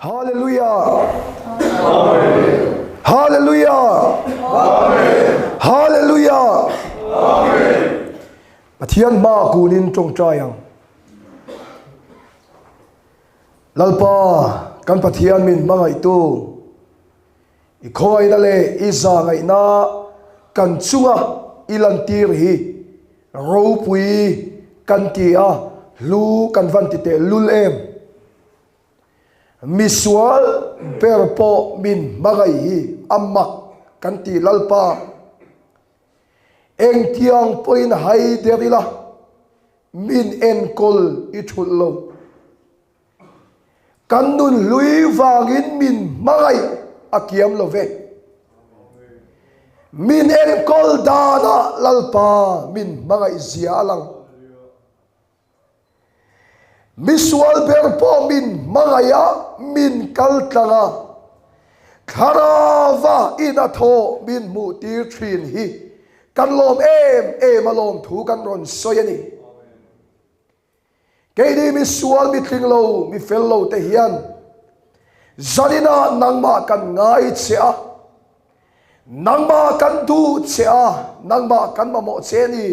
Hallelujah! Amen. Hallelujah! Amen. Hallelujah! Amen. Pathian hma kunin tawngtai ang. Lalpa kan Pathian min hmangaihtu i khawngaihna leh i zahngaihna kan chunga i lantir hi ropui kan ti a, hlu kan van ti teh lul em. Misual ber pawh min hmangaih hi a mak kan ti Lalpa. Engtiang pawhin hai der ila min enkawl i thulh lo. Kan nun hlui vangin min hmangaih a kiam lo ve. Min enkawl danah Lalpa min hmangaih zia a lang. Misual ber pawh min hmangaih a, min kal tlang a, Thlarauva in a thaw min hmuh tir thin hi kan lawm em em a lawmthu kan rawn sawi a ni. Keini misual mitling lo, mi fel lo te hian zaninah nangmah kan ngai che a, nangmah kan duh che a, nangmah kan mamawh che a ni.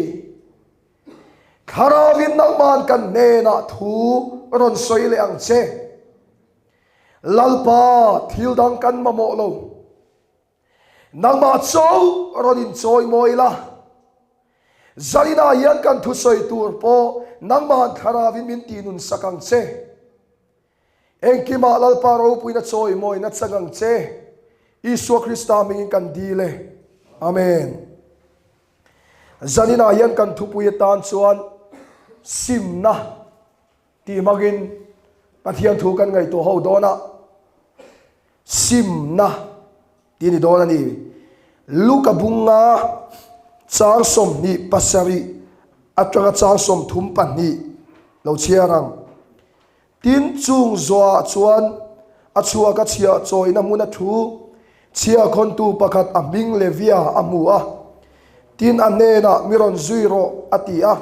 Thlarauin nangman kan hnenah thu rawn sawi leh ang che. Lalpa, thil dang kan mamawh lo. Nangmah chauh rawn inchawi mawi la. Zaninah hian kan thusawi tur pawh nangman Thlarauin min tihnun sak ang che. Engkimah Lalpa ropuina chawi mawina chang ang che. Isua Krista hmingin kan dil e. Amen. Zaninah hian kan thupui atan chuan simna tih hmangin Pathian thu kan ngaihtuah ho dawn a, simna tih a ni dawn a ni. Luka bunga chang 27 atanga chang 32 lo chhiar ang. Tin, chung zawhah chuan a chhuak a chhiah chawina hmun a thu chhiahkhawntu pakhat a hming Levia a hmu a. Tin, a hnenah, Mi rawn zui rawh, a ti a.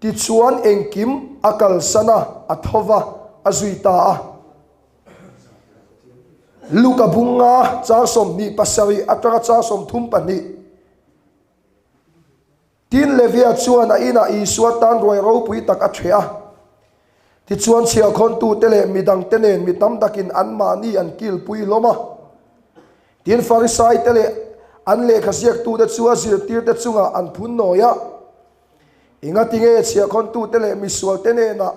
Tichuan, engkim a kalsan a, a tho va, a zui ta a. Luka bunga chang 27 atanga chang 32. Tin, Levia chuan a inah Isua tan ruai ropui tak a ṭheh a. Tichuan, chhiahkhawntute leh mi dangte nen mi tam takin anmahni an kilpui hlawm a. Tin, Farisaite leh an lehkha ziaktute chu a zirtirte chungah an phun nawi a. Engatinge chhiahkhawntute leh misualte hnenah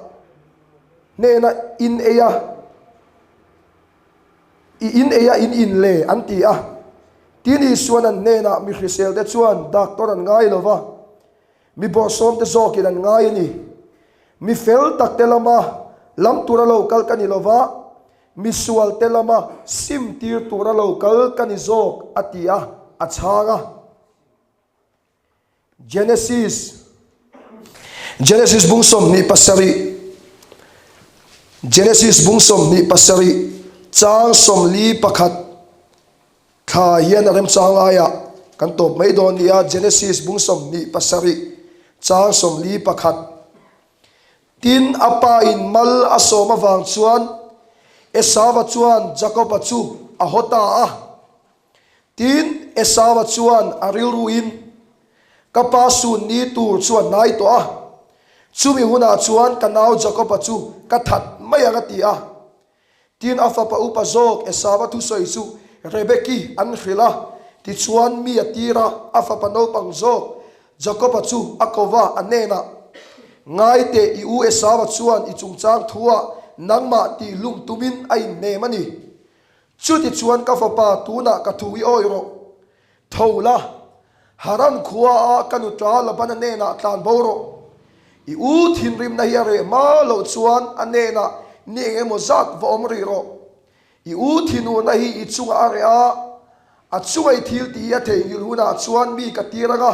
hnena in ei a? I in ei a in in le, an ti a. Tin Isuan an hnenah mi hriselte chuan doctor an ngai lo va, mi bawrhsawmte zawkin an ngai a ni. Mi fel takte lama lam tura lo kal ka ni lo va, mi sualte lama sim tir tura lo kal ka ni zawk, a ti a, a chhang a. Genesis Genesis bung 27 Genesis bung 27 chang 41 thla hian a remchang laiah kan tawp mai dawn nia Genesis bung 27 chang 41 Tin a pa in mal a sawm avang chuan Esava chuan Jakoba chu a haw ta a. Tin, Esau-a chuan a rilruin, Ka pa sun ni tur chu a hnai tawh a, chumi hunah chuan ka nau Jakob-a chu ka that mai ang a ti a. Tin, a fapa upa zawk Esau-a thusawi chu Rebeki an hrilh a, tichuan mi a tir a, a fapa naupang zawk Jakob-a chu a ko va, a hnenah, Ngai teh, i u Esau-a chuan i chungchang thuah nangmah tihhlum tumin a inhnem a ni. Chutichuan ka fapa, tunah ka thu i awih rawh. Tho la, Haran khuaah ka nuṭa Labana hnenah tlan bo rawh. I u thinrimna hi a reh hma loh chuan a hnenah ni eng emaw zat va awm rih rawh. I u thinurna hi i chungah a reh a, a chunga i thil tih hi a theihnghilh hunah chuan mi ka tir ang a,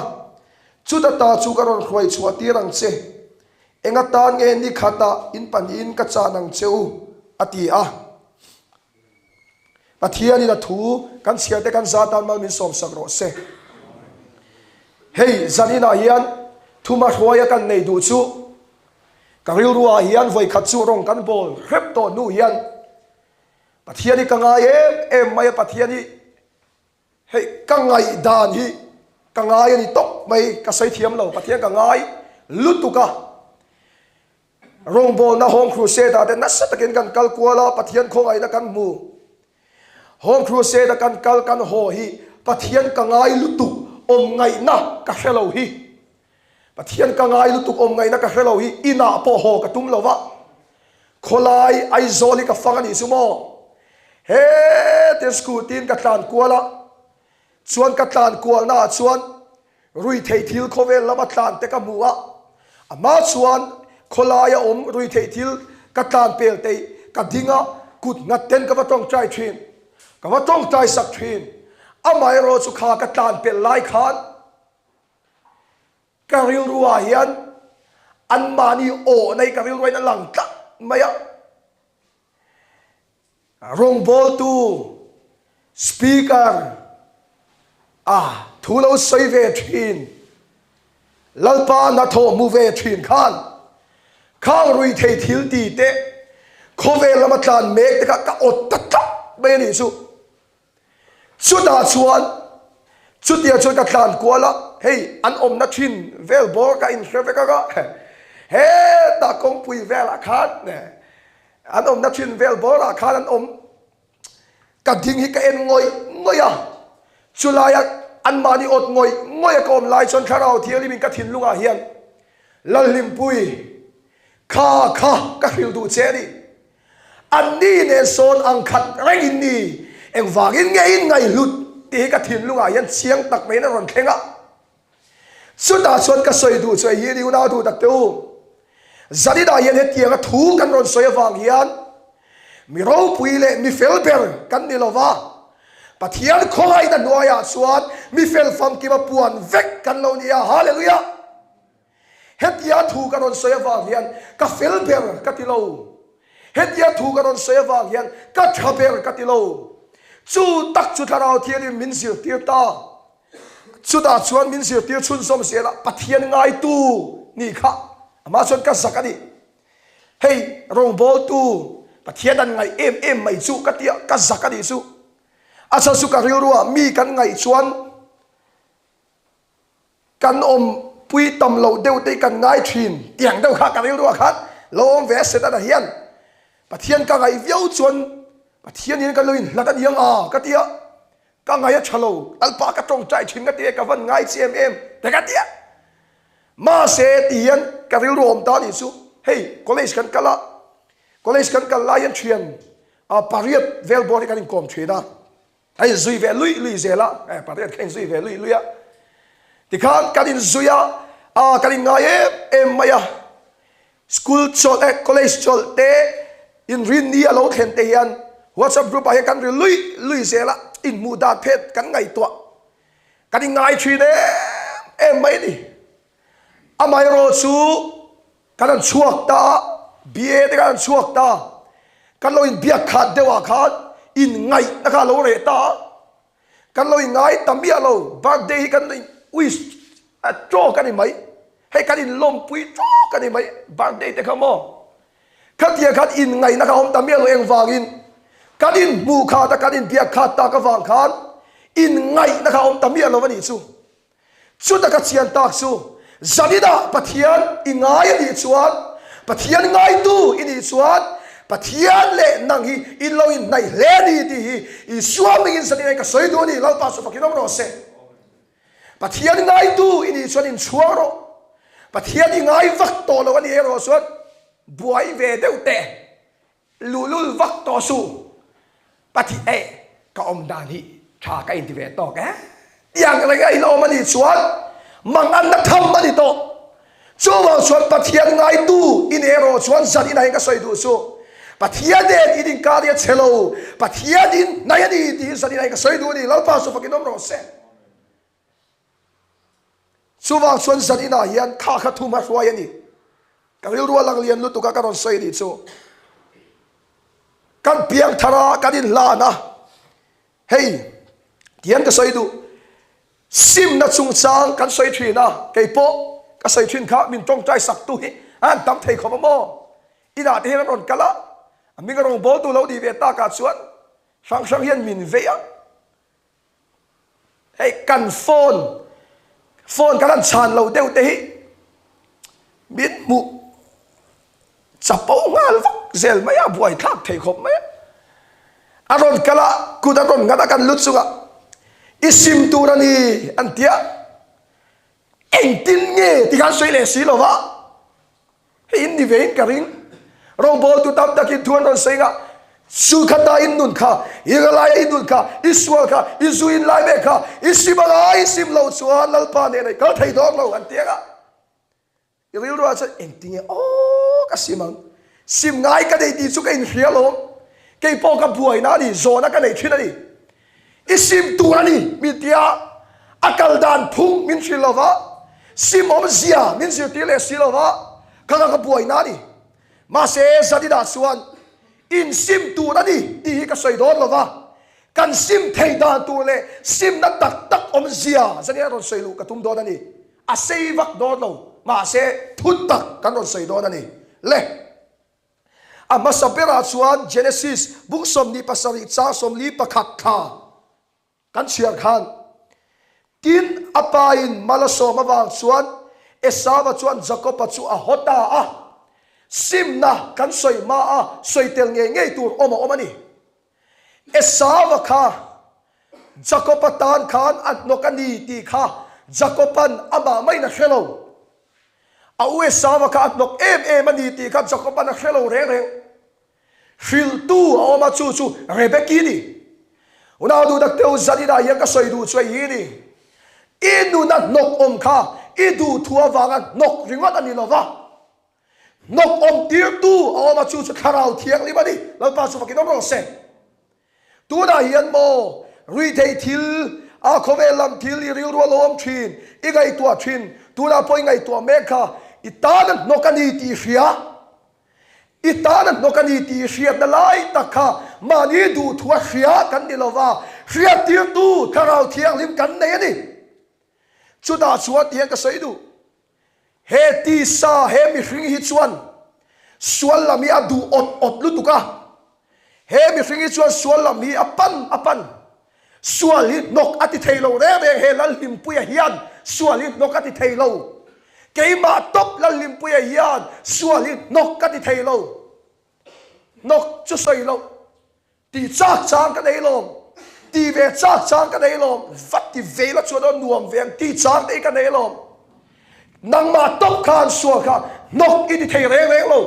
chuta ta chu ka rawn hruai chhuah tir ang che. Eng atan nge ni khatah in pahnihin ka chan ang che u? a ti a. Pathianin a thu kan chhiar te kan za tan mal min sawmsak rawh se. Hei zaninah hian thuma hruaia kan nei duh chu ka rilruah hian vawikhat chu rawng kan bawl hrep tawh hnu hian. Pathian hi ka ngai em em mai a, Pathian hi hei ka ngaihdan hi ka ngai a ni tawp mai, ka sawi thiam lo, Pathian ka ngai lutuk a. Rawngbawlna Home Crusade ah te nasa takin kan kal kual a, Pathian khawngaihna kan hmu. Home Crusade a kan kal kan haw hi Pathian ka ngai lutuk awm ngaihna ka hre lo hi. Pathian ka ngai lutuk awm ngaihna ka hre lo hi inah pawh haw ka tum lo va. Khawlai Aizawl hi ka fang a nih chu maw. Hetin scooty in ka tlan kual a, chuan ka tlan kualna ah chuan Ruihtheih thil khawvel lama tlan te ka hmu a, a hma chuan khawlaia awm ruihtheih thil ka tlan pel teih ka ding a, kut nghat ten ka va tawngtai thin, ka va tawngtai sak thin. Amaherawh chu kha ka tlan pel lai khan ka rilruah hian anmahni awhna hi ka rilruain a lang tlat mai a. Rawngbawltu, Speaker, a thu lo sawi ve thin, Lalpa hnathawh hmu ve thin khan khang ruithei thil ti te, khawvel lama tlan mek te kha ka awt ta tlat mai a nih chu. Chutah chuan chutia chuan ka tlan kual a, hei an awmna thin vel bawr ka inhre vek ang a, hetah kawngpui velah khan an awmna thin vel bawrah khan an awm. Ka ding hi ka en ngawih ngawih a, chulaia anmahni awt ngawih ngawih a ka awm lai chuan Thlarau Thianghlimin ka thinlungah hian Lalhlimpui kha kha ka hrilh duh che a ni. Anni nen sawn ang khat reng in ni, engvangin nge in ngaihhlut tih hi ka thinlungah hian chiang tak maiin a rawn thleng a. Chutah chuan ka sawi duh chu hei hi ni unau duh tak te u, Zaninah hian hetianga thu kan rawn sawi avang hian mi ropui leh mi fel ber kan ni lova, Pathian khawngaihna hnuaiah chuan mi fel famkima puan vek kan lo ni a, Hallelujah! Hetia thu ka rawn sawi avang hian ka fel ber ka ti lo. Hetia thu ka rawn sawi avang hian ka tha ber ka ti lo. Chu tak chu Thlarau Thianghlim min zirtir ta. Chutah chuan min zirtir chhunzawm zel a, Pathian ngaitu nih kha amah chuan ka zak a ni. Hei rawngbawltu Pathian an ngaih em em mai chu ka tia ka zak a nih chu. A chhan chu ka rilruah mi kan ngaih chuan Kan awmpui tam loh deuh te hi kan ngai thin tiang deuh kha ka rilru ah khan lo awm ve a Setana hian Pathian ka ngaih viau chuan Pathian in kan lo inhlat a niang a ka ti a, ka ngaih a tha lo Lalpa ka tawngtai thin ka ti e ka van ngai chi em em te ka ti a. Mahse ti hian ka rilru awm ta nih chu hei college kan kal a, college kan kal lai hian thian pariat vel bawr hi kan inkawm thin a. A inzui ve luih luih zel a, eh pariat kha inzui ve luih luih a. Tikhan kan inzui a, ah kan inngai em em mai a. School chawlh eh college chawlh te inrinni a lo thlen te hian WhatsApp group ah hian kan ri luih luih zel a, inhmuh dan phet kan ngaihtuah. Kan inngai thin em em mai a ni. Amaherawhchu Kan han chhuak ta a, BA te khan an chhuak ta. Kan lo inbiak khat deuh ah khan inngaihna kha a lo reh ta a. Kan lo inngai ta miah lo, birthday hi kan wish tawk a ni mai. Hei kan inlawmpui tawk a ni mai birthday te kha maw. Khatia khan inngaihna kha a awm ta miah lo engvangin kan inhmuh khat a kan inbiak khat tak avang khan inngaihna kha a awm ta miah lo a nih chu. Chuta ka chian tak chu, Zaninah Pathian i ngai a nih chuan, Pathian ngaitu i nih chuan, Pathian leh nang hi in lo inhnaih hle a ni tih hi Isua hmingin zaninah ka sawi duh a ni, Lalpa chu fakin awm rawh se. Pathian ngaitu i nih chuan inchhuang rawh. Pathian i ngai vak tawh lo a nih erawh chuan buai ve deuh teh. Luhlul vak tawh suh. Pathi eh ka awm dan hi tha ka inti ve tawk eh. Tiang reng a in awm a nih chuan manganna tham a ni tawh. Chuvang chuan Pathian ngaitu in erawh chuan zan inah hian ka sawi duh suh. Pathian nen in inkar hi a chhe lo. Pathian in hnai a ni tih hi zan inah hian ka sawi duh a ni. Lalpa chu fakin awm rawh se. Chuvang chuan zan inah hian kha kha thum a hruai a ni. Ka rilru a lang lian lutuk a ka rawn sawi nih chu. Kan piang thar a, kan inhlan a. Hei, tihian ka sawi duh. Simna chungchang kan sawi thin a, kei pawh ka sawi thin kha min tawngtai sak tu hi a han tam thei khawp a maw? Inah te hian an rawn kal a, a hming a rawn bawl tu lo nih ve takah chuan. Hrang hrang hian min vei a. Hei kan phone, phone kan han chhan lo deuh te hi min hmuh chapo nghal vak zel mai a, buai thlak thei khawp mai a. A rawn kal a, kut a rawn nghat a kan lut chungah i sim tur a ni an ti a. Engtin nge ti khan sawi leh si lo va. Hei in ni ve in ka ring. Rawngbawltu tam takin thu an rawn sawi nga, Zu khata in nun kha, i ralaia i nun kha, i sual kha, i zu in lai mek kha, i sim anga i sim lo chuan Lalpa nen a i kal thei dawn lo an ti anga. I rilruah chuan engtinge aw ka sim ang, sim ngai ka nei tih chu ka inhria lawm, kei pawh ka buaina a ni, zawhna ka nei thin a ni. I sim tur a ni min tia a kal dan phung min hrilh lo va, sim awmzia min zirtir leh si lo va, kha kha ka buaina a ni. Mahse, Zadina chuan in sim tur a ni tih hi ka sawi dawn lo va, kan sim thei dan tur leh simna tak tak awmzia Zadina rawn sawi luh ka tum dawn a ni. A sei vak dawn lo, mahse thu tak kan rawn sawi dawn a ni. Le. A hmasa berah chuan Genesis bung 27 chang 41 thla kan chhiar khan, Tin, a pain mal a sawm avang chuan Esava chuan Jakoba chu a haw ta a. Simna kan sawi hma a sawi tel ngei ngei tur awm a awm a ni. Esava kha Jakoba tan khan a hnawk a ni tih kha Jakoban amah maiin a hre lo. A u Esau-a kha a hnawk em em a ni tih kha Jakob-a'n a hre lo reng reng. Hrilhtu a awm a, chu chu Rebeki a ni. Unau duh tak teu zaninah hian ka sawi duh chu hei hi a ni. I nuna hnawk awm kha i duhthu avanga hnawk ringawt a ni lo va. Hnawk awm tirtu a awm a, chu chu Thlarau Thianghlim a ni. Lalpa chu fakin awm rawh se. Tunah hian maw ruihtheih thil, a khawvel lam thil i rilru a lo awm thin, i ngaihtuah thin, tunah pawh i ngaihtuah mek kha i tan a hnawk a ni tih i hria. I tan a hnawk a ni tih i hriatna lai tak kha mahni duhthua hria kan ni lova, hriattirtu Thlarau Thianghlim kan nei a ni. Chutah chuan tihian ka sawi duh. He tisa, he mihring hi chuan sual lam hi a duh awt awt lutuk a. He mihring hi chuan sual lam hi a pan a pan. Sual hi hnawk a ti thei lo reng reng he Lalhlimpuia hian sual hi hnawk a ti thei lo. Keimah tawp Lalhlimpuia hian sual hi hnawk ka ti thei lo. Hnawk chu sawi loh. Ti chak chang ka nei lawm, ti ve chak chang ka nei lawm, va ti ve la chuan aw nuam ve ang ti chang te hi ka nei lawm. Nangmah tawp khan sual kha hnawk i ti thei reng reng lo.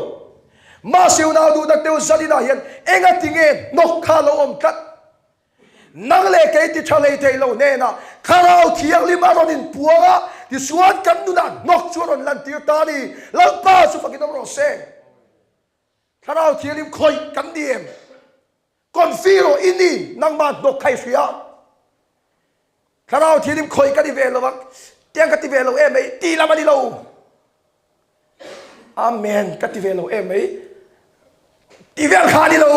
Mahse unau duh tak deuh zaninah hian enga ti nge hnawk kha lo awm tlat? Nang leh kei ti tha hlei thei lo hnenah Thlarau Thianghlim a rawn inpuang a, tichuan kan nunah hnawk chu a rawn lantir ta a ni. Lalpa chu fakin awm rawh se. Thlarau Thianghlim khawih kan ni em? Confi rawh i ni, nangmah hnawk kha i hria. Thlarau Thianghlim khawih ka ni ve lo ang, tiang ka ti ve lo em mai, ti lam a ni lo. Amen ka ti ve lo em mai, ti vel kha a ni lo.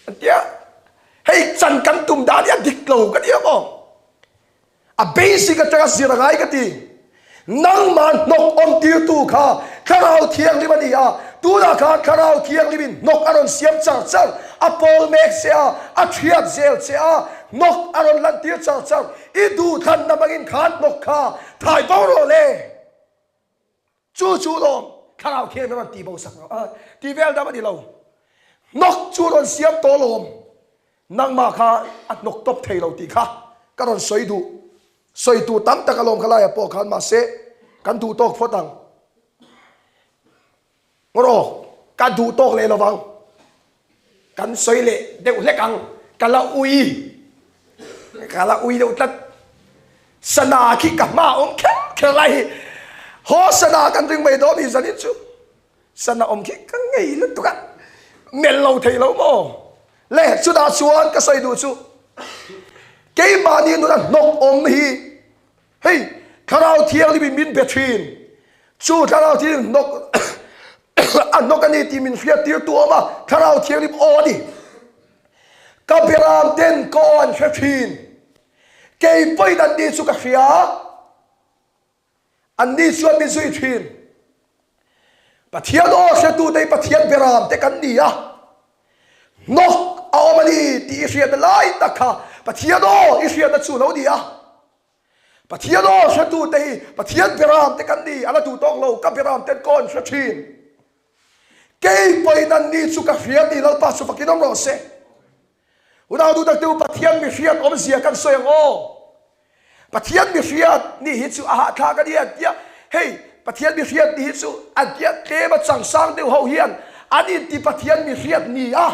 An tia, hei chan kan tum dan hi a dik lo ka ti ang aw. A basic atanga zir a ngai ka ti. Nangmah hnawk awm tirtu kha Thlarau Thianghlim a ni a, tunah khan Thlarau Thianghlimin hnawk a rawn siam char char, a pawl mek che a, a thiat zel che a, hnawk a rawn lantir char char. I duhthlanna hmangin khan hnawk kha thai bo rawh le. Chu chu lawm Thlarau Thianghlim a rawn tih bo sak rawh a, tih vel dam a ni lo. Hnawk chu rawn siam tawh lawm. Nangmah kha a hnawk tawp thei lo tih kha ka rawn sawi duh. Sawi tur tam tak alawm kha laiah pawh khan mahse kan duh tawk phawt ang. Ngaw ka duh tawk leh lovang. Kan sawi leh deuh hlek ang. Ka la ui. Ka la ui deuh tlat. Sana khi ka hma awm kher kher lai hi. Haw sana kan ring mai dawn hi zanin chu. Sana awm khi ka ngei lutuk a, melh lo thei lo maw? Le chutah chuan ka sawi duh chu keimahni nuna hnawk awm hi hei Thlarau Thianghlim in min be thin. Chu Thlarau Thianghlim hnawk a hnawk a ni tih min hriat tir tu awm a, Thlarau Thianghlim aw a ni. Ka beram ten ka aw an hre thin. Kei pawhin an ni chu ka hria. Anni chuan min zui thin. Pathian aw hretute hi Pathian beram te kan ni a. Hnawk a awm a ni tih i hriatna lai tak kha Pathian aw i hriatna chu lo ni a. Pathian aw hretute hi Pathian beram te kan ni, a la duh tawk lo, ka beram ten ka awn hre thin. Kei pawhin an ni chu ka hria tih Lalpa chu fakin awm rawh se. Unau duh tak te u Pathian mi hriat awmzia kan sawi ang aw. Pathian mi hriat nih hi chu a hahthlak a ni an tia, hei Pathian mi hriat nih hi chu an tia tlem a changsang deuh ho hian an inti Pathian mi hriat ni a.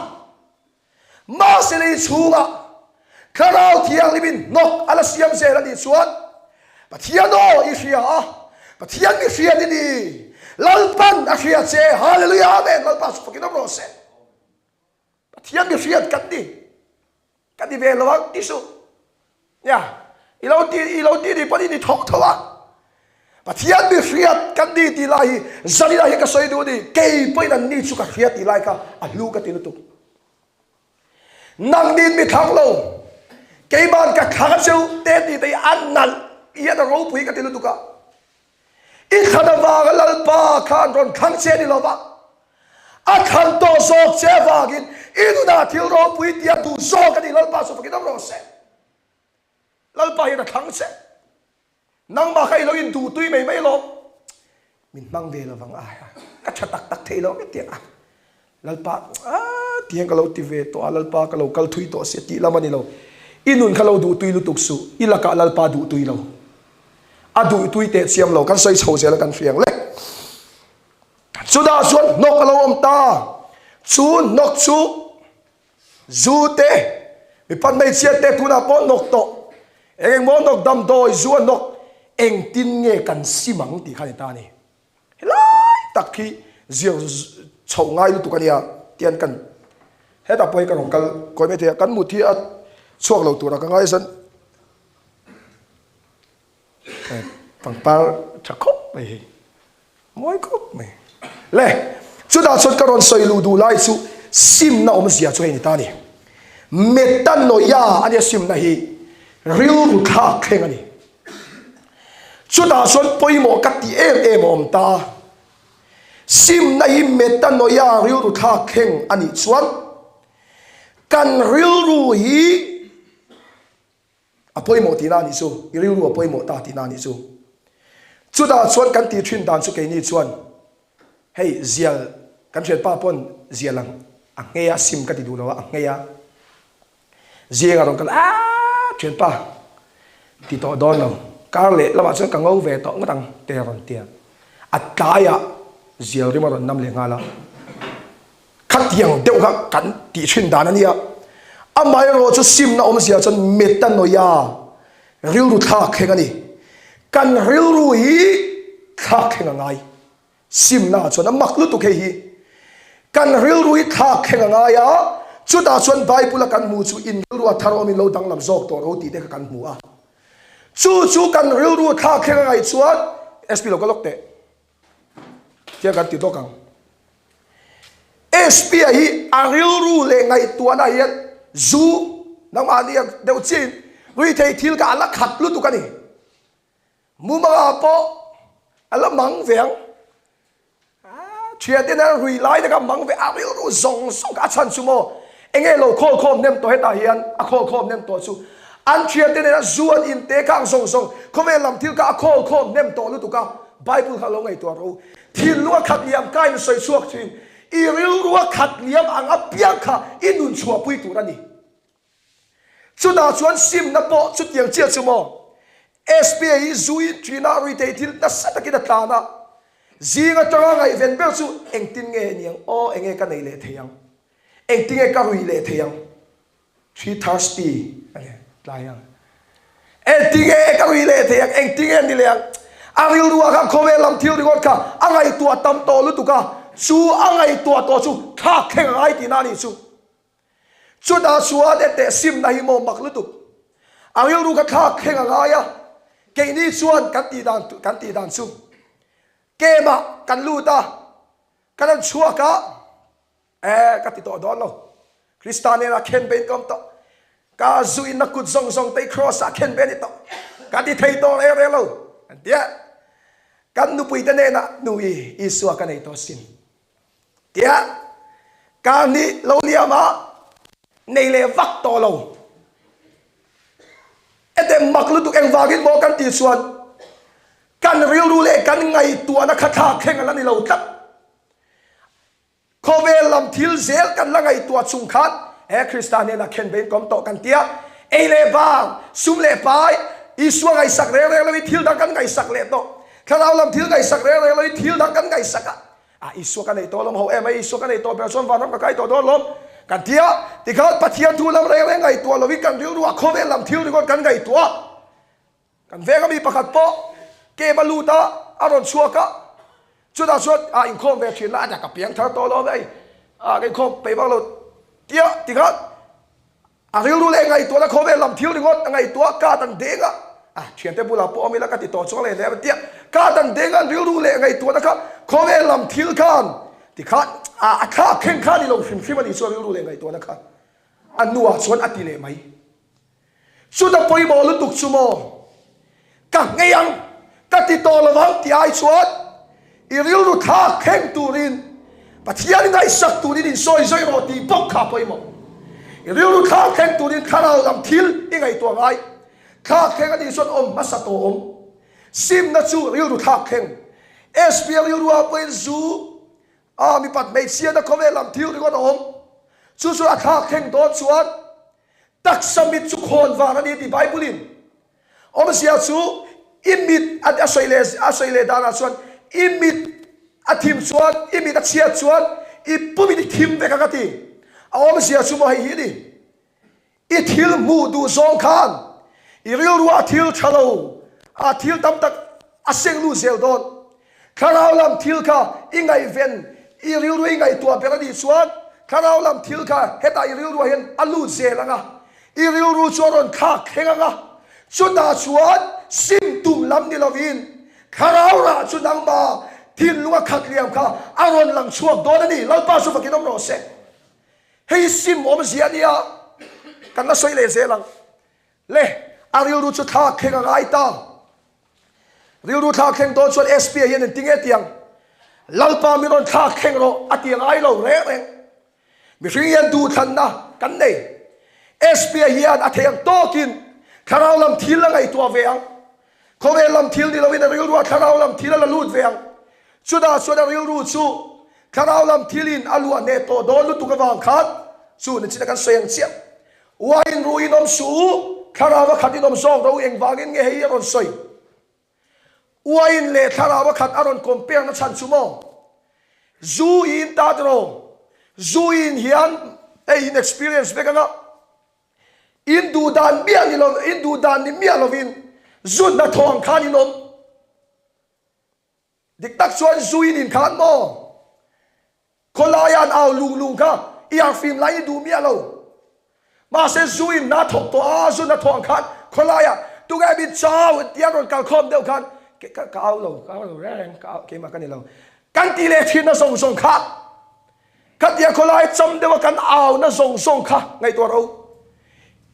Mahse lei chhungah Thlarau Thianghlimin hnawk a la siam zel a nih chuan Pathian aw i hria a, Pathian mi hriat i ni, Lalpan a hria che, Hallelujah Amen, Lalpa chu fakin awm rawh se. Pathian mi hriat kan ni, kan ni ve lo ang ti suh. Nia, i lo ti, i lo ti ni pawn i ni tho tho a. Pathian mi hriat kan ni tih lai hi Zalina hi ka sawi duh ni, kei pawhin an ni chu ka hria tih lai kha a hlu ka ti lutuk. Nang nin mi thlang lo, keiman ka thlang a cheu te tih te hi a nalh hian a ropui ka ti lutuk a. I thlan avanga Lalpa khan rawn thlang che ni lova, a thlan tawh zawk che avangin i nunah thil ropui tia duh zawk a ni Lalpa chu fakin awm rawh se. Lalpa hian a thlang che. Nangmah kha i lo induh tui mai mai lawm. Min hmang ve lovang a, ka tha tak tak thei lo hetiang a. Lalpa ah tihian ka lo ti ve tawh a, Lalpa ka lo kal thui tawh sia tih lam a ni lo. I nun kha lo duh tui lutuk suh, i lakah Lalpa duh tui lo. A duh tui teh chiam lo, kan sawi chho zel a kan hriang le. Chutah chuan hnawk a lo awm ta, chu hnawk chu zu te, mipat hmeichhia te tunah pawh hnawk tawh, eng eng maw hnawk damdawi zu a hnawk, engtin nge kan sim ang tih kha a ni ta a ni. Helai tak hi zir chhoh ngai lutuk a nia tian kan hetah pawh hi ka rawn kal kawi mai thei a, kan mut hi a chhuak lo tura ka ngai zan pangpar tha khawp mai hei mawi khawp mai le chutah chuan ka rawn sawi luh duh lai chu simna awmzia chu hei ni ta a ni metanoia a nia simna hi rilru thlak thleng a ni. Chutah chuan pawimawh ka ti em em a awm ta. Simna hi metanoia rilru thlak thleng a nih chuan kan rilru hi a pawimawh tihna a nih chu, i rilru a pawimawh ta tihna a nih chu. Chutah chuan kan tih thin dan chu keini chuan hei zial kan thianpa pawn zial ang a nghei a, sim ka ti duh lo a, a nghei a. Zing a rawn kal aaa thianpa ti tawh dawn lo, kar leh lamah chuan ka ngo ve tawh ngawt ang te a rawn ti a, a tlaiah zial rim a rawn nam leh nghal a, khatiang deuh kha kan tih thin dan a nia, amaherawh chu simna awmzia chuan metanoia rilru thlak thleng a ni, kan rilru hi thlak thleng a ngai. Simna chuan a mak lutuk hei hi. Kan rilru hi thlak thleng a ngai a, chutah chuan Bible a kan hmuh chu in rilru a thar awmin lo danglam zawk tawh ro tih te kha kan hmu a. Chu chu kan rilru thlak thleng a ngaih chuan SP lo ka lawk teh. Tiang kan ti dawk ang. SP a hi a rilru leh ngaihtuahna hian zu nangmahni ang deuh chiahin ruithei thil kha a la khat lutuk a ni. Mumanga pawh a la mang ve ang. Thiante nen rui lai te kha mang ve a rilru zawng zawng kha a chhan chu maw enge lo khawl khawm nem tawh hetah hian a khawl khawm nem tawh chu an thiante nena zu an in te kha ang zawng zawng khawvel lam thil kha a khawl khawm nem tawh lutuk a Bible kha lo ngaihtuah rawh u thinlung a khat liam ka in sawi chhuak thin i rilru a khat liam ang apiang kha i nun chhuahpui tur a ni. Chutah chuan simna pawh chutiang chiah chu maw? SPA hi zuin ṭhina ruithei thil nasa takin a tlan a, zing atanga ngaihven ber chu engtin nge ni ang aw, enge ka nei leh thei ang, engtin nge ka rui leh thei ang, Three thirsty a ni tlai ang, engtin nge ka rui leh thei ang, engtin nge ni leh ang, a rilruah khan khawvel lam thil ringawt kha a ngaihtuah tam tawh lutuk a, chu a ngaihtuah tawh chu thlak thleng a ngai tihna a nih chu. Chutah chuan e teh simna hi maw mak lutuk. A rilru kha thlak thleng a ngai a, keini chuan kan tih dan kan tih dan chu kemah kan lut a, kan rawn chhuak a, e ka ti tawh dawn lo, Krista nena khen bein ka awm tawh, ka zuinna kut zawng zawng te hi Kraws ah khen be a ni tawh, ka ti thei tawh reng reng lo, an ti a, kan nupuite nena nu i Isua ka nei tawh asin. Tiah kar nih lo liam ah. Nei leh vak tawh lo. Ete mak lutuk engvangin maw kan tih chuan kan rilru leh kan ngaihtuahna kha thlak thleng a la ni lo tlat. Khawvel lam thil zel kan la ngaihtuah chung khan he Krista hnenah khen vein ka awm tawh kan tia. Ei leh bang, sum leh pai, Isua ngaihsak reng reng loin thil dang kan ngaihsak leh tawh. Thlarau lam thil ngaihsak reng reng loin thil dang kan ngaihsak a. A Isua ka nei tawh lawm ho em a, Isua ka nei tawh ber chuan vanram ka kai tawh dawn lawm kan ti a. Tikhan Pathian thu lam reng reng ngaihtuah loin kan rilru ah khawvel lam thil ringawt kan ngaihtuah. Kan veng ami pakhat pawh cave a lut a, a rawn chhuak a, chutah chuan a inkhawm ve thin la, a ka piang thar tawh lawm hei, a ka inkhawm peih vak lo tia tikhan A rilru leh ngaihtuahna khawvel lam thil ringawt a ngaihtuah ka dan deng a, a thiante bulah pawh awm ila ka ti tawh chuang leh lem tia ka dan deng a an rilru leh ngaihtuahna kha khawvel lam thil khan tikhan a a thlak thleng kha a ni lo hrim hrim a nih chu a rilru leh ngaihtuahna kha a nuah chuan a ti leh mai. Chuta pawimawh lutuk chu maw? Ka nghei ang, ka ti tawh lo vang tih ai chuan i rilru thlak thleng turin Pathian ngaihsak turin insawi zawih rawh tih bawk kha a pawimawh. I rilru thlak thleng turin thlarau lam thil i ngaihtuah ngai. Thlak thleng a nih chuan awm hmasa tawh awm. Simna chu rilru thlak thleng. SPA rilru ah pawhin zu a mipat hmeichhiatna khawvel lam thil ringawt a awm. Chu chu a thlak thleng dawn chuan Taksa mit chu khawn vang a ni tih Bible in awmzia chu i mit a sawi leh a sawi leh danah chuan i mit a thim chuan i mit a chhiat chuan i pum in i thim vek ang a ti. A awmzia chu maw hei hi a ni. I thil hmuh duh zawng khan i rilruah a thil tha lo a thil tam tak a seng lut zel dawn. Thlarau lam thil kha i ngaihven, i rilru i ngaihtuah ber a nih chuan thlarau lam thil kha hetah i rilruah hian a lut zel ang a, i rilru chu a rawn thlak thleng ang a, chutah chuan sim tum lam ni lovin thlarau rah chu nangma thinlunga khat liam kha a rawn lang chhuak dawn a ni. Lalpa chu fakin awm rawh se. Hei sim awmzia a nia, kan la sawi leh zel ang. Le, a rilru chu thlak thleng a ngai ta. Rilru thlak thleng dawn chuan SP ah hian engti nge tiang? Lalpa min rawn thlak thleng rawh a ti ngai lo reng reng. Mihring hian duhthlanna kan nei. SP ah hian a thei ang tawkin thlarau lam thil a ngaihtuah ve ang. Khawvel lam thil ni loin a rilruah thlarau lam thil a la lut ve ang. Chutah chuan a rilru chu thlarau lam thilin a luah hneh tawh dawn lutuk avang khan chu nichina kan sawi ang chiah. Uain ruin awm suh u, thlarau a khat in awm zawk ro engvangin nge hei hi a rawn sawi? Uain leh thlarau a khat a rawn compare na chhan chu maw? Zu i in ta tiraw? Zu i in hian hei in experience vek anga in duh dan miah ni lo, in duh dan ni miah lovin zu hnathawh ang khan in awm. Dik tak chuan zu in in khan maw? Khawlaia an au lung lung kha i harfim lai i duh miah lo. Mahse zu in hna thawk tawh a, zu hna thawh ang khan khawlaia tunge min chau tia rawn kal khawm deuh khan ka ka au lo, ka au lo reng reng, ka au keimah ka ni lo. Kan ti leh thinna zawng zawng kha khatia khawlai cham deuha kan auna zawng zawng kha ngaihtuah ro.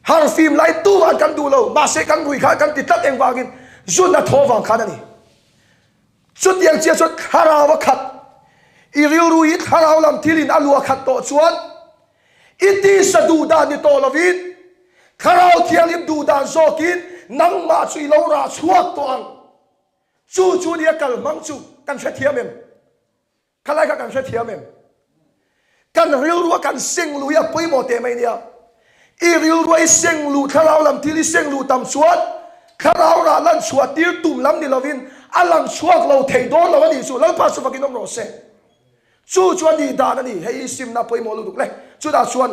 Harfim lai tuman kan duh lo, mahse kan rui khan kan ti tlat engvangin zu hna thawh vang khan a ni. Chutiang chiah chuan thlarau a khat. I rilru hi thlarau lam thilin a luah khat tawh chuan i tisa duh dan ni tawh lovin thlarau thianghlim duh dan zawkin nangmah chu i lo rah chhuak tawh ang. Chu chu nia kal hmang chu kan hrethiam em? Khalai kha kan hrethiam em? Kan rilrua kan seng luh hi a pawimawh teh mai nia. I rilrua i seng luh thlarau lam thil i seng luh tam chuan thlarau rah lan chhuah tir tum lam ni lovin a lang chhuak lo thei dawn lo a nih chu. Lalpa chu fakin awm rawh se. Chu chu a nih dan a ni. Hei i simna pawimawh lutuk le. Chutah chuan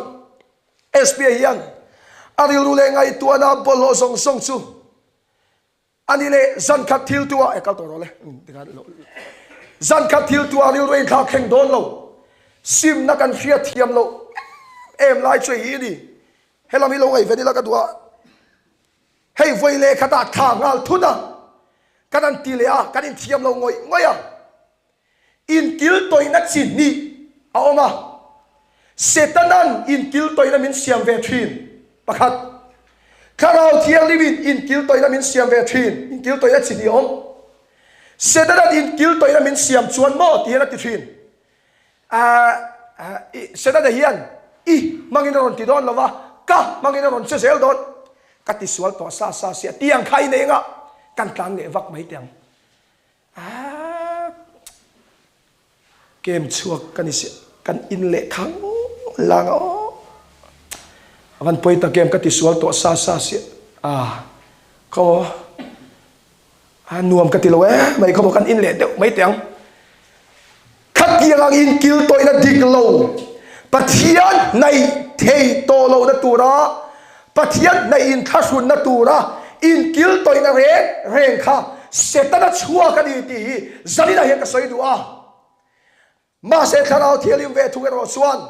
SPA hian a rilru leh ngaihtuahna bawlhhlawh zawng zawng chu A ni leh, zan khat thil tu ah, e kal tawh rawh le, zan khat thil tu ah rilru a inthlak thleng dawn lo, simna kan hriat thiam loh em em lai chu hei hi a ni. Helam hi lo ngaihven ila ka duh a, hei vawi leh khatah thla nghal thut a, kan han ti leh a, kan inthiam lo ngawih ngawih a. Inkiltawihna chi hnih a awm a, Setana'n inkiltawihna min siam ve thin, pakhat. Thlarau Thianghlimin inkiltawihna min siam ve thin, inkiltawihna chi hnih a awm. Setana'n inkiltawihna min siam chuan maw ti hian a ti thin. Setana hian. I hmangin a rawn ti dawn lo va, ka hmangin a rawn che zel dawn. Ka ti sual tawh sa sa sia, tiang kha i nei anga kan tlan leh vak mai teh ang. Aaa Kem chhuak ka ni sia, kan in leh khang lang a aw. A van pawi tak em ka ti sual tawh sa sa sia. Aa khaw A nuam ka ti lo e mai khaw maw kan in leh deuh mai teh ang. Khatiang ang in kil tawihna dik lo Pathian hnaih thei tawh lohna tura Pathian hnaih in thlahrunna tura in kil tawihna reng reng kha Setana chhuak a ni tih hi zaninah hian ka sawi duh a. Mahse Thlarau Thianghlim ve thung erawh chuan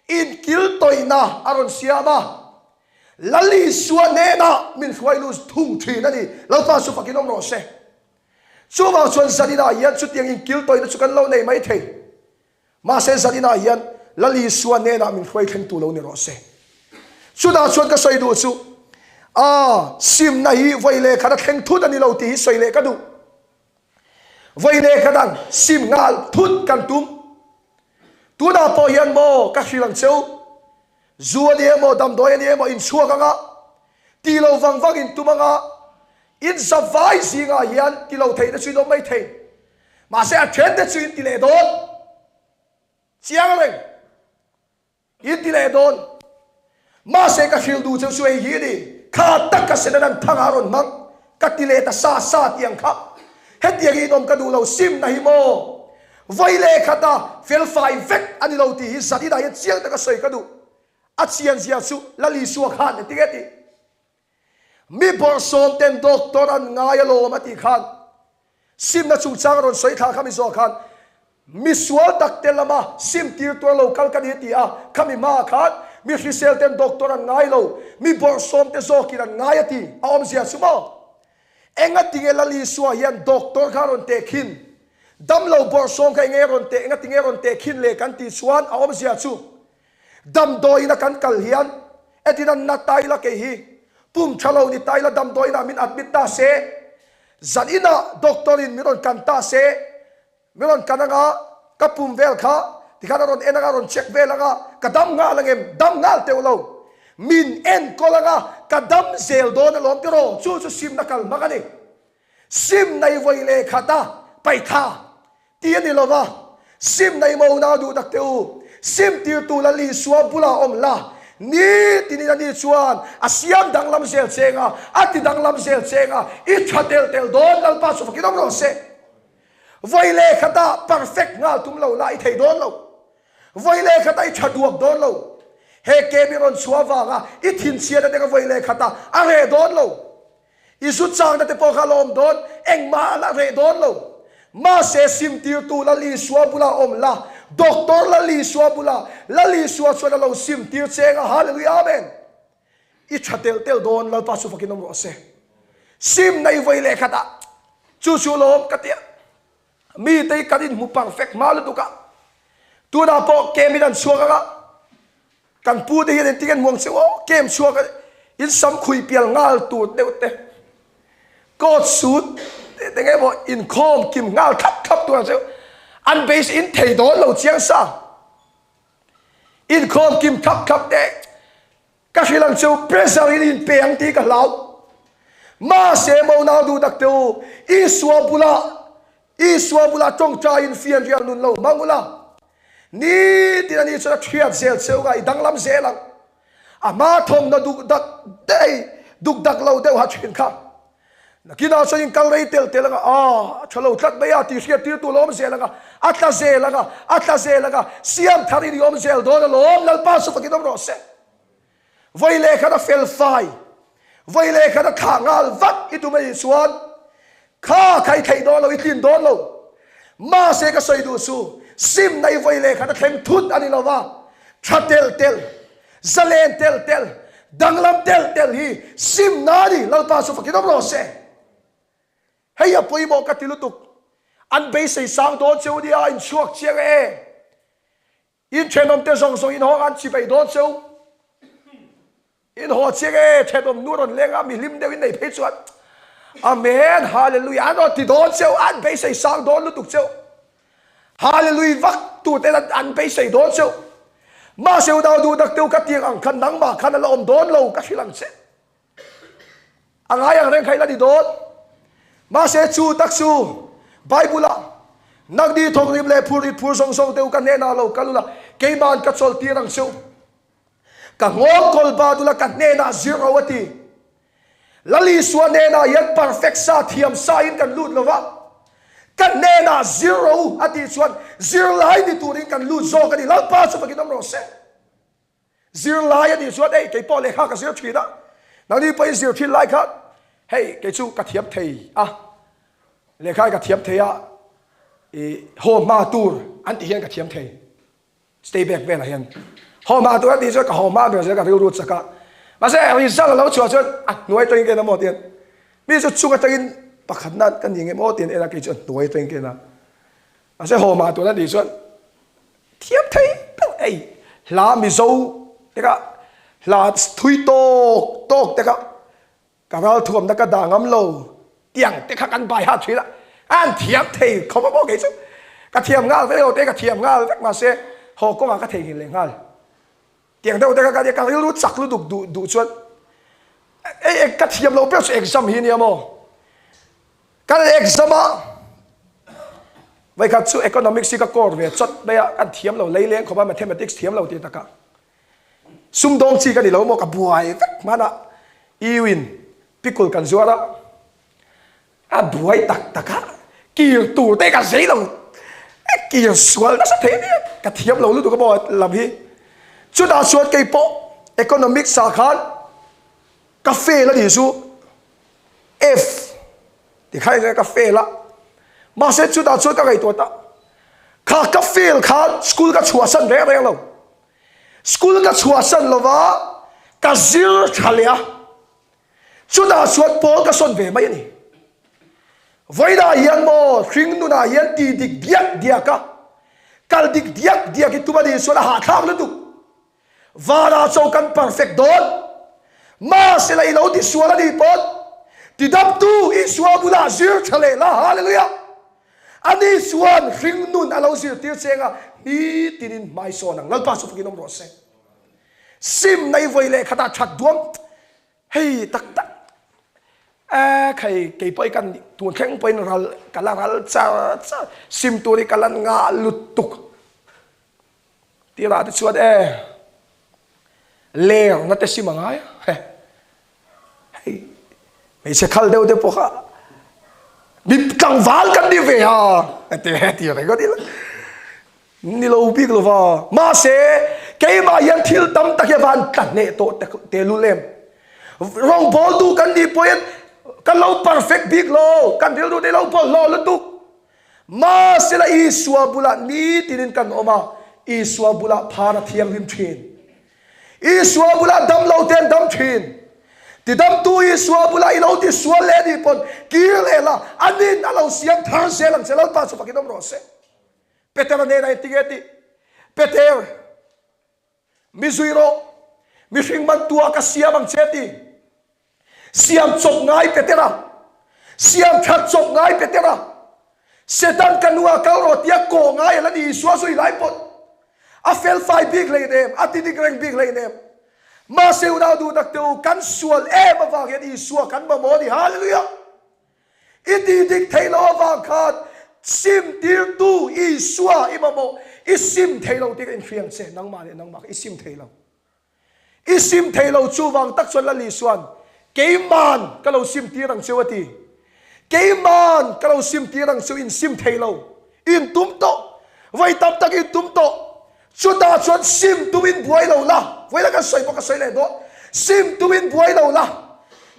inkiltawihna a rawn siam a, Lal Isua hnenah min hruai lut thung thin a ni. Lalpa chu fakin awm rawh se. Chuvang chuan zaninah hian chutiang inkiltawihna chu kan lo nei mai thei. Mahse zaninah hian Lal Isua hnenah min hruai thlengtu lo ni rawh se. Chutah chuan ka sawi duh chu, a simna hi vawi lehkhat a thleng thut a ni lo tih hi sawi leh ka duh. Vawi lehkha dang sim nghal thut kan tum. Tunah pawh hian maw ka hrilh ang cheu, zu a ni emaw, damdawi a ni emaw in chhuak anga, ti lo vang vang in tum anga, in zavai zingah hian ti lo theihna chu in awm mai thei. Mahse a thente chu in ti leh dawn chiang reng. In ti leh dawn. Mahse ka hrilh duh cheu chu hei hi a ni, Kha tak ka Satan an thang a rawn hmang, ka ti leh ta sa sa tih ang kha. Hetiang hi inawm ka duh lo, simna hi maw? Vawi leh khata felfai vek a ni lo tih hi zan inah hian chiang taka sawi ka duh. A chianzia chu Lal Isua khan engtin nge tih? Mi bawrhsawm ten doctor an ngai alawm a tih khan simna chungchang a rawn sawi thla kha mi zawh khan mi sual tak te lama sim tir tur a lo kal ka ni a ti a, khami hmaah khan mi hrisel ten doctor an ngai lo, mi bawrhsawm te zawkin an ngai a ti, a awmzia chu maw? Engatinge Lal Isua hian doctor kha a rawn teh khin? Damlo bawrhsawm kha enge a rawn teh, engatinge a rawn teh khin le kan tih chuan a awmzia chu Damdawiin a kan kal hian etin an na ta ila kei hi pum tha lo ni ta ila damdawiin ah min admit ta se, zan inah doctor in min rawn kan ta se, min rawn kan anga ka pum vel kha tikhan a rawn en anga a rawn check vel anga ka dam nghal angem, dam nghal teuh lo, min enkawl anga ka dam zel dawn alawm tiraw chu chu simna kal hmang a ni. Sim nei vawi leh khat a paitha ti a ni lo va, sim nei maw unau duh tak teh u, sim tirtu Lal Isua bulah awm la, nitinin ani chuan a siam danglam zel cheng a, a ti danglam zel cheng a, i tha tel tel dawn Lalpa chu fakin awm rawh se. Vawi leh khatah perfect nghal tum lo la i thei dawn lo. Vawi leh khatah i tha duak dawn lo. He kem i rawn chhuah avanga i thinchhiatna te kha vawi leh khatah a reh dawn lo. I zu changna te pawh kha a la awm dawn, engmah a la reh dawn lo. Mahse simtirtu Lal Isua bulah awm la, Doctor Lal Isua bulah, Lal Isua chuan a lo simtir cheng a, Hallelujah Amen. I tha telh telh dawn, Lalpa chu fakin awm rawh se. Simna i vawi leh khatah chu chu lawm ka tia. Mite hi kan inhmu perfect hma lutuk a, tunah pawh camp in an chhuak anga, Kan pu te hian engtin an hmuang che aw kem chhuak a in sam khui pial nghal tur deuh te coat suit te te nge maw inkhawm kim nghal thlap thlap tur ang che an base in thei dawn lo chiang sa inkhawm kim thlap thlap te ka hrilh ang cheu pressure in in pe ang tih ka hlau mahse mo nau duh tak te u Isua bulah Isua bulah tawngtaiin fianrial nun lo hmang ula, nitin ani chuan a thiat zel cheu nga i danglam zel ang. A hma thawmhnaw duk dak dei duk dak lo deuh ha thin kha. Nakinah chuan in kal rei tel tel anga, a tha lo tlat mai a tih hriat tir tu lawm zel anga, a tla zel anga, a tla zel anga, siam thar in i awm zel dawn alawm, Lalpa chu fakin awm rawh se. Vawi leh khat a fel fai, vawi leh khat a thlah nghal vat i tum a nih chuan kha kha i theih dawn lo, i tlin dawn lo. Mahse ka sawi duh chu simna i vawi leh khat a thleng thut a ni lo va, tha telh telh, zalen telh telh, danglam telh telh hi simna a ni, Lalpa chu fakin awm rawh se. Hei a pawimawh ka ti lutuk, an beisei sang dawn cheu nia, in chhuak chiang e. In thenawmte zawng zawng in hawng an chi peih dawn cheu. In haw chiang e, thenawm nu rawn leng a, mi hlim deuh in nei phei chuan Amen, Hallelujah an rawn ti dawn cheu, an beisei sang dawn lutuk cheu. Hallelujah vak tur ten an beisei dawn cheu. Mahse unau duh dak teu ka tiang ang khan nangmah khan a la awm dawn lo ka hrilh ang che. A ngai ang reng kha i la ni dawn. Mahse chu tak chu Bible ah Nangni thawkrim leh phur it phur zawng zawng teu ka hnenah lo kal ula keima'n ka chawlh tir ang cheu. Ka nghawng kawl bat ula ka hnenah zir ro a ti. Lal Isua hnenah hian perfect sa thiam sa in kan lut lova, ka hnenah zir ro a tih chuan zirlai ni turin kan lut zawk a ni. Lalpa chu fakin awm rawh se. Zirlai a nih chuan ei kei pawh lehkha ka zir thin a, nangni pawhin zir thin lai khan hei kei chu ka thiam thei a, lehkha hi ka thiam thei a, i haw hma tur an tih hian ka thiam thei. Stay back velah hian haw hma tur a tih chuan ka haw hma ber zel ka rilru chak a, mahse result a lo chhuah chuan a hnuai atangin ka en a maw tian mi chu chung atangin pakhatna ka ni ngem aw tiin en a kei chu a hnuai atangin ka en a, mahse haw hma tur a tih chuan thiam thei ber ei hla Mizo te kha hla thui tawk tawk te kha Ka ralthuamna ka dah ngam lo tiang te kha kan bai hat thin a, an thiam thei khawp a maw kei chu ka thiam nghal vek lo te ka thiam nghal vek mahse haw kawngah ka theihnghilh leh nghal tiang deuh te kha ka nia ka rilru chak lutuk duh duh chuan ei eng ka thiam lo ber chu exam hi nia maw kan exam a vawikhat chu economics hi ka course ve chawt mai a kan thiam lo leileng khawp a mathematics thiam lo tih takah Sumdawng chi ka ni lo maw ka buai vek hmanah EU in pickle kan zuar a, a buai tak tak a, kir tur te ka zei lo, kir sual nasa thei nia, ka thiam lo lutuk a maw lam hi. Chutah chuan kei pawh economics ah khan ka fail a nih chu F tikhan ka fail a, mahse chutah chuan ka ngaihtuah ta, kha ka fail khan school ka chhuahsan reng reng lo. School ka chhuahsan lova ka zir tha leh a, chutah chuan pawl ka sawn ve mai a ni. Vawiinah hian maw hring nunah hian ti dik diak diak a, kal dik diak diak i tum a nih chuan a hahthlak lutuk. Vanah chaw kan perfect dawn, mahsela i lo ti sual a nih pawn tidamtu Isua bulah zir tha leh la, Hallelujah! Ani chuan hringnun a lo zirtir cheng a, nitinin hmaisawn ang. Lalpa chu fakin awm rawh se. Sim nei vawi leh khatah that duam hei tak tak e khai kei pawh hi kan tun thleng pawhin ral ka la ral char char sim tur hi ka la ngah lutuk. Tirah te chuan e lerna te sim a ngai a hei hmeichhe khal deuh te pawh kha mi tlangval kan ni ve a ti ti ringawt ila ni lo bik lova mahse keimah hian thil tam tak hi a van tla hneh tawh te lul em rawngbawltu kan nih pawhin kan lo perfect bik lo kan rilru te lo bawlhhlawh lutuk Mahsela Isua bulah nitinin kan awm a, Isua bulah phar a thianghlim thin. Isua bulah dam lo te an dam thin. Tidamtu Isua bulah i lo ti sual leh anih pawn kir leh la, anin a lo siam thar zel ang che, Lalpa chu fakin awm rawh se. Petera hnenah engtin nge tih? Peter, mi zui rawh, mihring mantua ka siam ang che ti. Siam chawp ngai Petera, siam that chawp ngai Petera, Setan ka nua kal rawh tia kawh ngai a la ni Isua zui lai pawt. A felfai bik hleinem, a ti dik reng bik hleinem. Mahse unau duh tak te u, kan sual em avang hian Isua kan mamawh a ni. Hallelujah! I ti dik thei lo avang khan sim tirtu Isua i mamawh, i sim thei lo tih ka inhriang che, nangmah leh nangmah kha i sim thei lo. I sim thei lo chuvang tak chuan Lali chuan keiman ka lo sim tir ang cheu a ti. Keiman ka lo sim tir ang cheu in sim thei lo. In tum tawh. Vawi tam tak in tum tawh. Chutah chuan sim tum in buai lo la. Vawi la kan sawi pawh ka sawi leh dawn. Sim tum in buai lo la.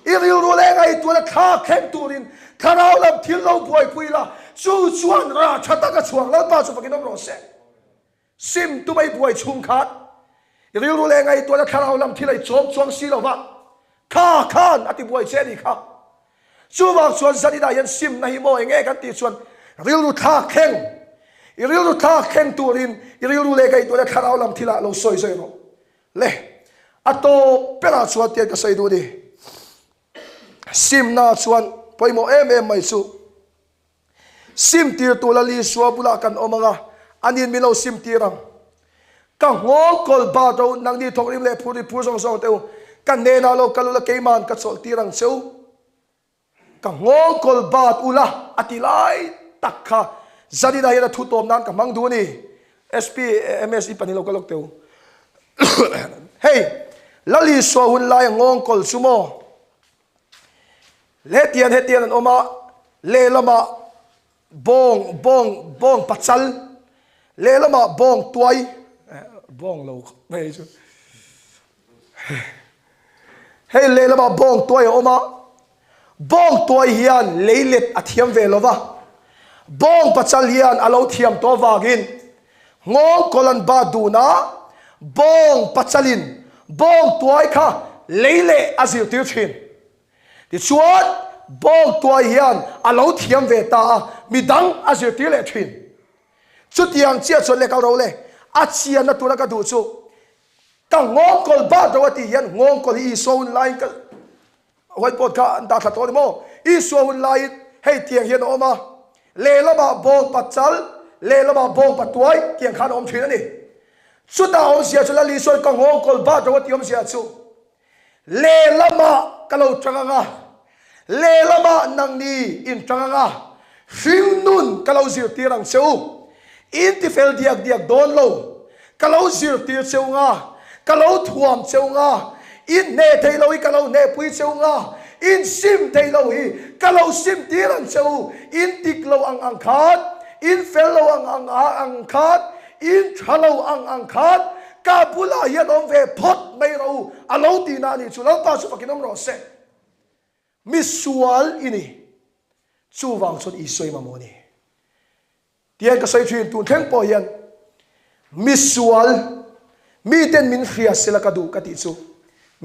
I rilru leh ngaihtuahna thlak thleng turin thlarau lam thil lo buaipui la. Chu chuan rah tha tak a chhuak Lalpa chu fakin awm rawh se. Sim tum ei buai chhung khan i rilru leh ngaihtuahna thlarau lam thil ei chawm chuang si lova kha khan a ti buai che a ni kha. Chuvang chuan zaninah hian simna hi maw enge kan tih chuan rilru thlak thleng, i rilru thlak thleng turin i rilru leh ngaihtuahna thlarau lam thilah lo sawi zai rawh le. A tawp berah chuan tiang ka sawi duh a ni. Simna chuan pawimawh em em mai chu. Sim tir tur Lal Isua bulah kan awm ang a, ani'n min lo sim tir ang. Ka nghawng kawl bat ro, nangni thawkrim leh phurri phur zawng zawng te u, ka hnenah lo kal ula keiman ka chawlh tir ang che u. Ka nghawng kawl bat ula a ti lai tak kha zaninah hian a thu tawp nan ka hmang duh a ni. SP, MS i pahnih lo kal lawk teh u. Hei, Lal Isua hun laia nghawng kawl chu maw? Hetian hetian an awm a, lehlamah Bawng, bawng, bawng pachal, lehlamah bawng tuai, bawng lo khawp mai chu. Hei lehlamah bawng tuai a awm a, bawng tuai hian leilet a thiam ve lo va, bawng pachal hian a lo thiam tawh avangin nghawng kawl an bat dun a, bawng pachalin bawng tuai kha leileh a zirtir thin. Tichuan, bawng tuai hian a lo thiam ve ta a, midang a zirtir leh thin. Chutiang chiah chuan lehkha ro leh a chianna tura ka duh chu, ka nghawngkawl bat ro a tih hian nghawngkawl hi Isua hun laiin ka whiteboard kha an dah thla tawh a ni maw? Isua hun laiin hei tiang hian a awm a, lehlamah bawng pachal, lehlamah bawng patuai tiang khan a awm thin a ni. Chutah awmzia chu Lal Isua'n ka nghawngkawl bat ro a tih awmzia chu, Lehlamah ka lo tang ang a, lehlamah nangni in tang ang a, hringnun ka lo zirtir ang che u. In tifel diak diak dawn lo, ka lo zirtir che u nga, ka lo thuam che u nga, in hneh thei lo hi ka lo hnehpui che u nga, in sim thei lo hi ka lo sim tir ang che u, in dik lo ang ang khan, in fel lo ang ang ang khan, in tha lo ang ang khan, Ka bulah hian awm ve phawt mai rawh u, a lo tihna a nih chu. Lalpa chu fakin awm rawh se. Mi sual i ni. Chuvang chuan Isua i mamawh a ni. Tihian ka sawi thin, tun thleng pawh hian mi sual, miten min hria sela ka duh ka tih chu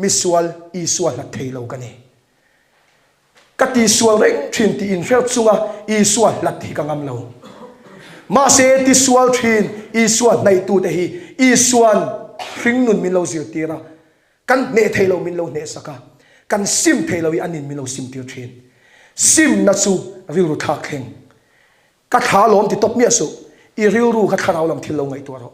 mi sual Isua hlat thei lo ka ni. Ka tisual reng thin tih inhrer chunga Isua hlat hi ka ngam lo. Mahse tisual thin Isua hnaihtute hi Isua'n hringnun min lo zirtir a, kan hneh thei lo min lo hnehsak a, kan sim thei lo hi anin min lo simtir thin. Simna chu rilru thlak thleng. Ka thla lawm ti tawp miah suh, i rilru kha thlarau lam thil lo ngaihtuah rawh.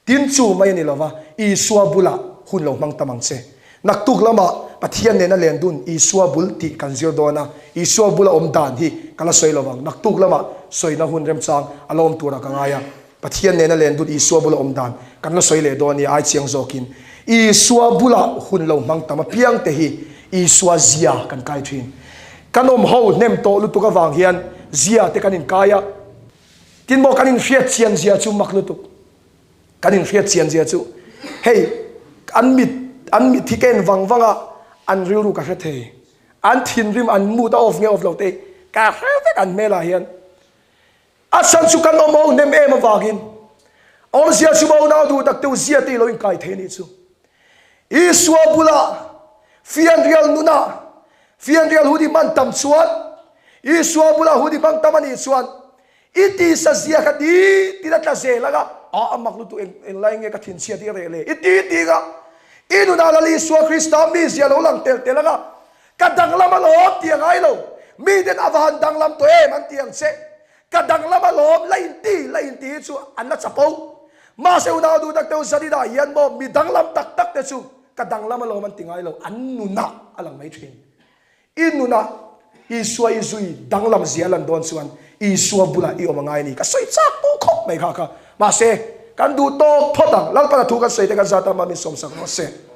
Tin chu mai a ni lova, Isua bulah hun lo hmang tam ang che. Naktuk lamah Pathian nena len dun Isua bul tih kan zir dawn a, Isua bula awm dan hi ka la sawi lovang. Naktuk lamah sawina hun remchang a la awm turah ka ngai a, Pathian nena len dun Isua bula awm dan kan la sawi leh dawn nia ai chiang zawkin. Isua bula hun lo hmang tam apiang te hi Isua zia kan kai thin. Kan awm ho hnem tawh lutuk avang hian zia te kan inkai a, tin maw kan inhriat chian zia chu mak lutuk. Kan inhriat chian zia chu hei an mit an mit hi ka en vang vang a, an rilru ka hre thei. An thinrim an mood a off nge off lo te ka hre vek an hmelah hian. A chhan chu kan awm ho hnem em avangin awmzia chu maw nau duh tak deuh zia te i lo inkai thei anih chu. Isua bulah fianrial nunah fianrial hun i hman tam chuan Isua bulah hun i hmang tam anih chuan i tisa zia kha ti tin a tla zel anga a a mak lutuk eng englai nge ka thinchhiat hi a reh le i ti ti anga i nunah Lal Isua Krista mizia lo lang tel tel anga Ka danglam alawm ti a ngai lo. Miten a va han danglam tawh em an ti ang che. Ka danglam alawm la inti la inti hi chu an la chapo. Mahse unau duh tak te u Zaninah hian maw mi danglam tak tak te chu ka danglam alawm an ti ngai lo. An nunah a lang mai thin. I nunah Isua i zui danglam zia a lan dawn chuan Isua bulah i awm a ngai a ni. Ka sawi chak tawh khawp mai kha kha. Mahse kan duh tawk phawt ang. Lalpana thu kan sawi te kan zat a mah min sawmsak rawh se.